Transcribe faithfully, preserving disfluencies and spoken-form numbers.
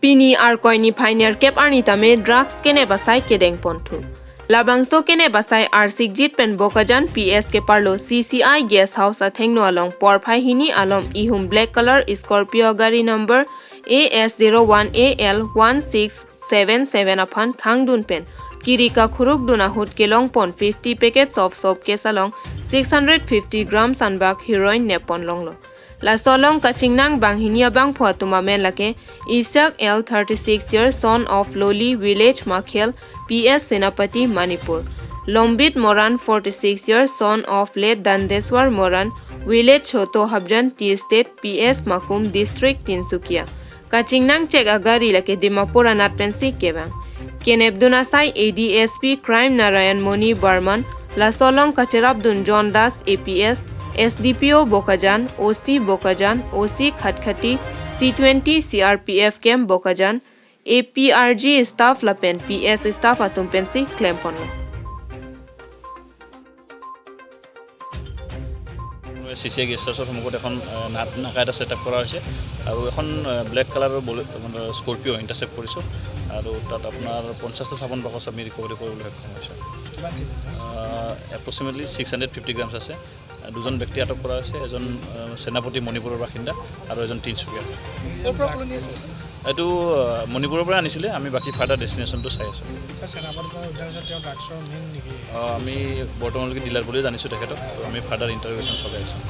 Pini Arkoi niphai nerkep arni tame drugs kenep asai kedeng ponthu. Labangso kenep asai arsikjit pen Bokajan P S keparlo C C I Guest House athengno along porphai hini alom ihum black color Scorpio gari number A S zero one A L one six seven seven aphan khangdun pen kiri kakhuruk dun ahut kelong pon fifty packets of soap case along six hundred fifty grams anbak heroin nep pon longlo. Laso along kachingnang banghini abangphu atum amen lake Isak L, thirty-six years, son of Loli, village Makhel, P S Senapati, Manipur. Lombit Moran, forty-six years, son of late Dandeswar Moran, village Choto Habjan, T State, P S Makum, district Tinsukia. Kachingnang chek agari lake Dimapur anat pensi kevang. Kenepdun asai A D S P Crime Narayan Moni Barman, laso along kacherapdun John Das A P S, S D P O Bokajan, O C Bokajan, O C Khatkhati, C twenty C R P F camp Bokajan, A P R G staff lapen P S staff atum pensi klem ponlo. C C I guest হাউচৰ সন্মুখত এখন আহ, নাট নাকা এটা ছেটআপ কৰা হৈছে আৰু এখন ব্লেক কালাৰৰ বলে মানে স্কৰপিঅ ইণ্টাৰচেপ্ট কৰিছোঁ আৰু তাত আপোনাৰ পঞ্চাছটা চাবোন বাকচ আমি ৰিকভাৰী কৰিবলৈ সক্ষম হৈছোঁ। কিমান KG sir? Approximately six hundred fifty grams আছে। দুজন ব্যক্তি আটক কৰা হৈছে, এজন আহ, সেনাপতি মণিপুৰৰ বাসিন্দা আৰু এজন তিনিচুকীয়া। ক'ৰ পৰা কলনি আছে? এইটো আহ, মণিপুৰৰ পৰা আনিছিলে। আমি বাকী ফাৰ্ডাৰ ডেষ্টিনেশ্যনটো চাই আছোঁ। ছাৰ, সেনাপতিৰ পৰা উদ্ধাৰ হৈছে, তেওঁ ড্ৰাগছৰ মেইন নেকি? আহ, আমি বৰ্তমানলৈকে ডিলাৰ বুলিয়ে জানিছোঁ তেখেতক আৰু আমি ফাৰ্ডাৰ ইণ্টাৰভিউশ্যন চলাই আছোঁ।